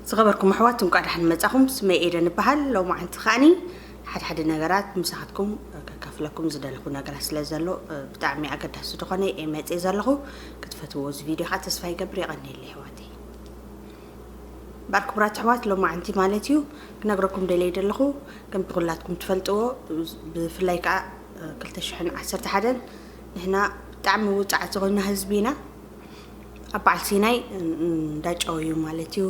ዝኸበርኩም ኣሕዋት፣ እንኳዕ ደሓን መጻኹም። ስመይ ኤደን እበሃል። ሎማዓንቲ ከኣኒ ሓደ ሓደ ነገራት ምሳኻትኩም ከካፍለኩም ዝደለኹ ነገራት ስለ ዘሎ፣ ብጣዕሚ ኣገዳሲ ዝኾነ እየ መጽየ ዘለኹ። ክትፈትዎ እዚ ቪድዮ ከዓ ተስፋ ይገብር። የቐንየለይ ኣሕዋተይ። እምበኣር ክቡራት ኣሕዋት፣ ሎማዓንቲ ማለት እዩ ክነግረኩም ደልየ ዘለኹ፣ ከምቲ ኩላትኩም ትፈልጥዎ፣ ብፍላይ ከዓ ክልተ ሽሕን ዓሰርተ ሓደን ንሕና ብጣዕሚ ውፅዓት ዝኾንና ህዝቢ ኢና። ኣብ በዓል ሲናይ እንዳጨወዩ ማለት እዩ፣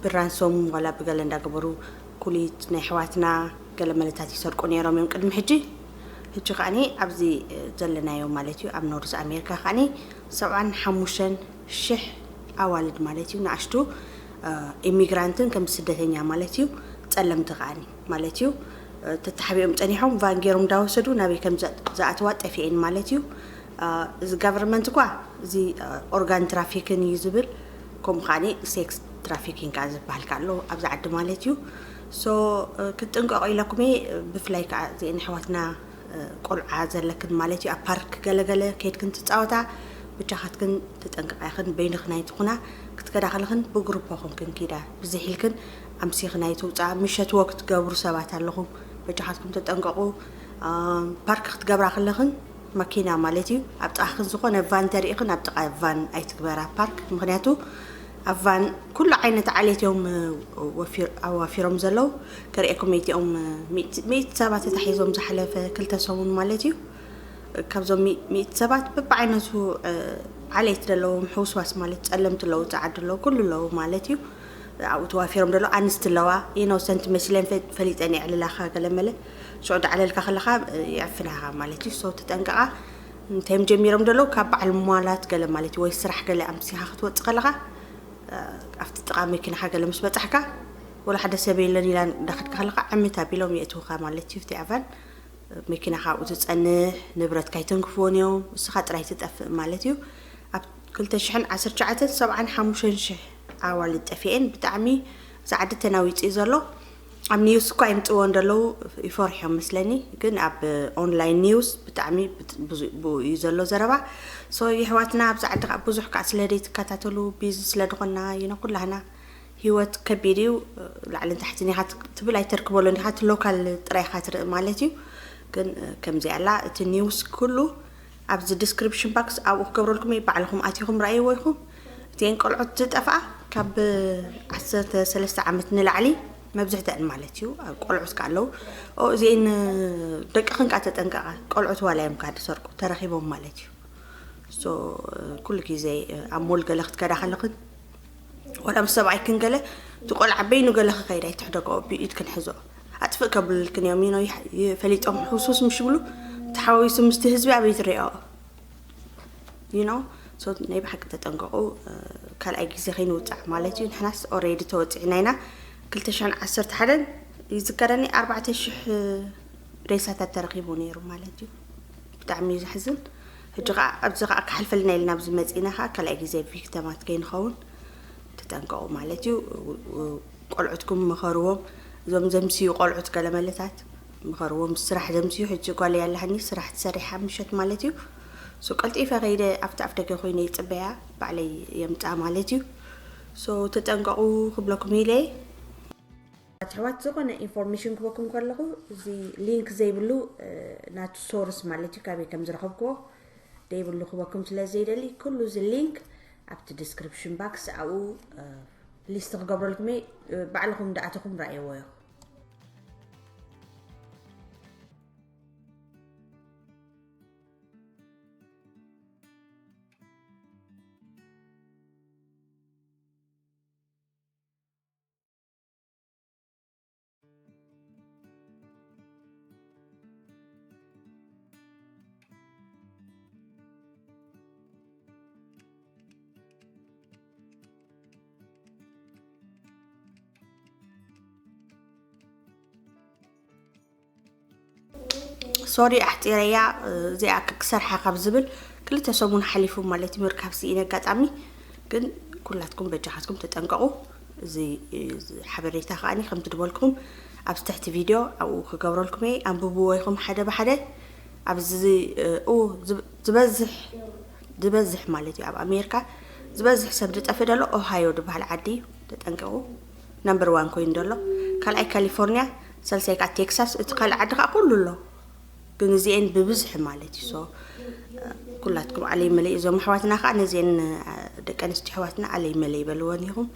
ብራንሶም ዋላ ብገለ እንዳገበሩ ኩሊት ናይ ኣሕዋትና ገለ መለታት ይሰርቁ ነይሮም እዮም ቅድሚ ሕጂ። ሕጂ ከዓኒ ኣብዚ ዘለናዮ ማለት እዩ ኣብ ኖርዝ ኣሜሪካ ከዓኒ ሰብዓን ሓሙሽተን ሽሕ ኣዋልድ ማለት እዩ፣ ንኣሽቱ ኢሚግራንትን ከም ስደተኛ ማለት እዩ፣ ጸለምቲ ከዓኒ ማለት እዩ። ተታሓቢኦም ጸኒሖም ቫን ገይሮም እንዳወሰዱ ናበይ ከም ዝኣትዋ ጠፊኤን ማለት እዩ። እዚ ጋቨርንመንት እኳ እዚ ኦርጋን ትራፊክን እዩ ዝብል፣ ከምኡ ከዓኒ ሴክስ ትራፊኪንግ ከዓ ዝበሃል ከዓ ኣሎ ኣብዚ ዓዲ ማለት እዩ። ሶ ክትጥንቀቑ ኢለኩም እየ። ብፍላይ ከዓ እዚአን ኣሕዋትና ቆልዓ ዘለክን ማለት እዩ ኣብ ፓርክ ገለገለ ከይድክን ትፃወታ፣ ብቻኻትክን ተጠንቀቓ ኢኽን። በይንኽን ኣይትኹና። ክትከዳ ከለኽን ብግሩፖ ኹንክን ኪዳ፣ ብዝሕ ኢልክን ኣምሲኽን ኣይትውፃ። ምሸት ወክ ትገብሩ ሰባት ኣለኹም፣ በጃኻትኩም ተጠንቀቑ። ፓርክ ክትገብራ ከለኽን መኪና ማለት እዩ ኣብ ጥቓኽን ዝኾነ ቫን ተሪእኽን ኣብ ጥቓ ቫን ኣይትግበራ ፓርክ። ምክንያቱ ኣብ ቫን ኩሉ ዓይነት ዓሌት እዮም ኣዋፊሮም ዘለዉ። ከርእየኩም እቲኦም ሚእቲ ሰባት ተታሒዞም ዝሓለፈ ክልተ ሰሙን ማለት እዩ። ካብዞም ሚእቲ ሰባት በብዓይነቱ ዓሌት ዘለዎም ሕውስዋስ ማለት ጸለምቲ ኣለዉ፣ ጸዓዱ ኣለዉ፣ ኩሉ ኣለዉ ማለት እዩ። ኣብኡ ተዋፊሮም ዘለዉ ኣንስቲ ኣለዋ። ኢኖሰንት መሲለን ፈሊጠን የዕልላኻ ገለመለ ሽዑ ዳዕለልካ ከለኻ ይዕፍናኻ ማለት እዩ። ሶ ተጠንቀቓ። እንታይም ጀሚሮም ዘለዉ ካብ በዓል ሟላት ገለ ማለት እዩ፣ ወይ ስራሕ ገለ ኣምሲኻ ክትወጽእ ከለኻ ኣብቲ ጥቓ መኪናኻ ገለ ምስ በጻሕካ ወላ ሓደ ሰብ የለን ኢላ እንዳኸድካ ከለኻ ዕምት ኣቢሎም የእትውኻ ማለት እዩ። እቲ ኣቫን መኪናኻ ኣብኡ ትጸንሕ፣ ንብረትካ ኣይተንክፍዎን እዮም፣ እስኻ ጥራይ ትጠፍእ ማለት እዩ። ኣብ ክልተ ሽሕን ዓሰርተ ትሽዓተን ሰብዓን ሓሙሽተን ሽሕ ኣዋልድ ጠፊኤን። ብጣዕሚ እዚ ዓዲ ተናዊጹ እዩ ዘሎ። ኣብ ኒውስ እኳ ይምጽእዎ እንደለዉ ይፈርሑ እዮም መስለኒ፣ ግን ኣብ ኦንላይን ኒውስ ብጣዕሚ ብኡ እዩ ዘሎ ዘረባ። ሶ የሕዋትና ኣብዚ ዓዲ ከዓ ብዙሕ ከዓ ስለ ዘይትከታተሉ ቢዚ ስለ ዝኾንና ይነ ኩላህና ህይወት ከቢድ እዩ። ላዕልን ታሕትን ኢኻ ትብል ኣይተርክበሉን ኢኻ፣ እቲ ሎካል ጥራይ ኢኻ ትርኢ ማለት እዩ። ግን ከምዚ ኣላ እቲ ኒውስ ኩሉ ኣብዚ ዲስክሪፕሽን ባክስ ኣብኡ ክገብረልኩም እየ፣ ባዕልኹም ኣቲኹም ረኣይዎ ኢኹም። እቲኤን ቆልዑት ዝጠፍኣ ካብ ዓሰርተ ሰለስተ ዓመት ንላዕሊ መብዝሕተን ማለት እዩ። ኣብ ቆልዑት ከ ኣለዉ። ኦ እዚኤን ደቅኽን ከ ተጠንቀቓ፣ ቆልዑት ዋላ እዮም ከ ዝሰርቁ ተረኺቦም ማለት እዩ። ሶ ኩሉ ግዜ ኣብ ሞል ገለ ክትከዳ ከለኽን ዋላ ምስ ሰብኣይክን ገለ እቲ ቆልዓ በይኑ ገለ ክኸይድ ኣይትሕደጎ፣ ብኢድክን ሕዞ። ኣጥፍእ ከብልልክን እዮም። ይኖ ፈሊጦም ሕውሱስ ምሽ ብሉ ተሓዋዊሱ ምስቲ ህዝቢ ኣበይ ትሪኦ? ይኖ ሶ ናይ ብሓቂ ተጠንቀቑ። ካልኣይ ግዜ ከይንውፃዕ ማለት እዩ። ንሕናስ ኦሬዲ ተወፂዕና ኢና። ክልተ ሽሕን ዓሰርተ ሓደን ይዝከረኒ ኣርባዕተ ሽሕ ሬሳታት ተረኺቡ ነይሩ ማለት እዩ። ብጣዕሚ እዩ ዘሕዝን። ሕጂ ከዓ ኣብዚ ከዓ ክሓልፈልና ኢልና ኣብዚ መፂና ከዓ ካልኣይ ግዜ ቪክተማት ከይንኸውን ተጠንቀቑ ማለት እዩ። ቆልዑትኩም ምኸርዎም። እዞም ዘምስዩ ቆልዑት ገለመለታት ምኸርዎም፣ ስራሕ ዘምስዩ። ሕጂ ጓለይ ኣለሃኒ ስራሕ ትሰርሕ ኣብ ምሸት ማለት እዩ። ሶ ቀልጢፈ ከይደ ኣብቲ ኣፍ ደገ ኮይነ ይፅበያ ባዕለይ የምፃ ማለት እዩ። ሶ ተጠንቀቑ ክብለኩም ኢለ። ኣሕዋት ዝኾነ ኢንፎርሜሽን ክበኩም ከለኹ እዚ ሊንክ ዘይብሉ ናቱ ሶርስ ማለት እዩ ካበይ ከም ዝረኸብክዎ ዘይብሉ ክበኩም ስለ ዘይደሊ ኩሉ እዚ ሊንክ ኣብቲ ዲስክሪፕሽን ባክስ ኣብኡ ሊስት ክገብረልኩም እየ። ባዕልኹም እንዳኣተኹም ረኣይዎ ኢኹም። ሶሪ ኣሕፂረያ። እዚኣ ክሰርሓ ካብ ዝብል ክልተ ሰሙን ሓሊፉ ማለት እዩ ምርካብ ስኢነ ኣጋጣሚ። ግን ኩላትኩም በጃኻትኩም ተጠንቀቑ። እዚ ሓበሬታ ከዓኒ ከምቲ ድበልኩም ኣብዚ ትሕቲ ቪድዮ ኣብኡ ክገብረልኩም እየ። ኣንብብዎ ኢኹም ሓደ ብሓደ። ኣብዚ ዝበዝሕ ዝበዝሕ ማለት እዩ ኣብ ኣሜሪካ ዝበዝሕ ሰብ ዝጠፍእ ደሎ ኦሃዮ ዝበሃል ዓዲ እዩ። ተጠንቀቑ። ናምበር ዋን ኮይኑ ዘሎ፣ ካልኣይ ካሊፎርኒያ፣ ሳልሳይ ከዓ ቴክሳስ፣ እቲ ካልእ ዓዲ ከዓ ኩሉ ኣሎ። ግን እዚኤን ብብዝሒ ማለት እዩ። So ኩላትኩም ዓለይ መለይ፣ እዞም ኣሕዋትና ከዓ ነዚኤን ደቂ ኣንስትዮ ኣሕዋትና ዓለይ መለይ በልወን ኢኹም።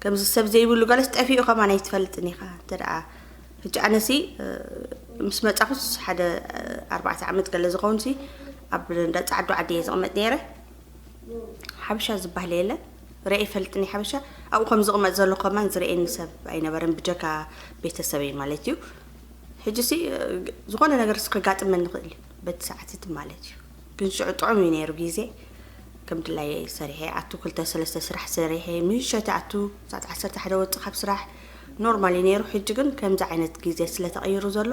ከምዚ ሰብ ዘይብሉ ገለስ ጠፊኡ ከማን ኣይትፈልጥን ኢኻ። እንተ ደኣ ሕጂ ኣነሲ ምስ መጻኹስ ሓደ ኣርባዕተ ዓመት ገለ ዝኸውን ሲ ኣብ እንዳ ጻዕዱ ዓዲ እየ ዝቕመጥ ነይረ። ሓበሻ ዝበሃል የለን። ርኤ ይፈልጥኒ ሓበሻ። ኣብኡ ከም ዝቕመጥ ዘሎ ከማን ዝርኤኒ ሰብ ኣይነበረን፣ ብጀካ ቤተሰበይ ማለት እዩ። ሕጂ ሲ ዝኾነ ነገር ሲ ክጋጥመኒ ይኽእል እዩ በቲ ሰዓት እቲ ማለት እዩ። ግን ሽዑ ጥዑም እዩ ነይሩ ግዜ። ከም ድላየ ሰሪሐ ኣቱ ክልተ ሰለስተ ስራሕ ሰሪሐ ምሸት ኣቱ ሰዓት ዓሰርተ ሓደ ወጽእ ካብ ስራሕ ኖርማል እዩ ነይሩ። ሕጂ ግን ከምዚ ዓይነት ግዜ ስለ ተቐይሩ ዘሎ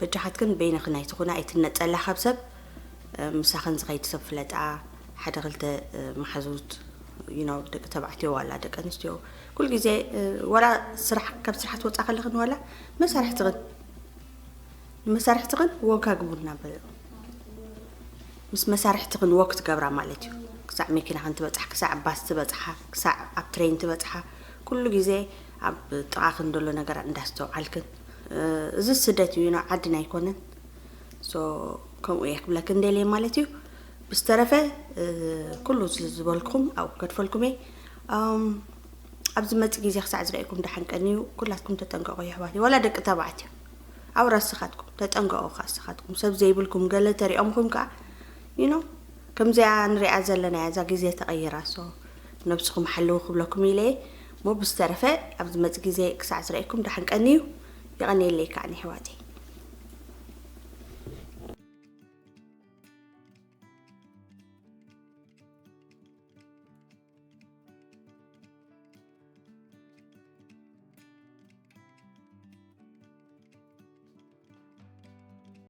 በጃኻትክን በይንኽን ኣይትኹና፣ ኣይትነጸላ ካብ ሰብ። ምሳኽን ዝኸይድ ሰብ ፍለጣ፣ ሓደ ክልተ መሓዙት፣ you know፣ ደቂ ተባዕትዮ ዋላ ደቂ ኣንስትዮ ኩሉ ግዜ ዋላ ስራሕ፣ ካብ ስራሕ ትወጻ ከለኽን ዋላ መሳርሕትኽን ንመሳርሕትኽን ወጋ ግቡ እናበለ ምስ መሳርሕትኽን ወክ ትገብራ ማለት እዩ። ክሳዕ መኪናኽን ትበጽሓ፣ ክሳዕ ባስ ትበጽሓ፣ ክሳዕ ኣብ ትሬን ትበጽሓ፣ ኩሉ ግዜ ኣብ ጥቓኽን ዘሎ ነገራት እንዳስተውዓልክን። እዚ ስደት እዩ፣ ናብ ዓድና ኣይኮነን። So ከምኡ እየ ክብለክን ደልየ ማለት እዩ። ብዝተረፈ ኩሉ እዚ ዝበልኩም ኣብኡ ከድፈልኩም እየ። ኣብ ዝመጽእ ግዜ ክሳዕ ዝረእየኩም ደሓን ቀንዩ። ኩላትኩም ተጠንቀቑ የሕዋት፣ ዋላ ደቂ ተባዕትዮ ኣብ ራስኻትኩም ተጠንቀቑ። ካስኻትኩም ሰብ ዘይብልኩም ገለ ተሪኦምኩም ከዓ you know ከምዚኣ ንሪኣ ዘለና እያ እዛ ግዜ ተቐይራ። So ነብስኹም ሓልዉ ክብለኩም ኢለ እየ። እሞ ብዝተረፈ ኣብ ዝመጽእ ግዜ ክሳዕ ዝረእየኩም ደሓን ቀንዩ። የቐንየለይ ከዓ ንየሕዋተይ።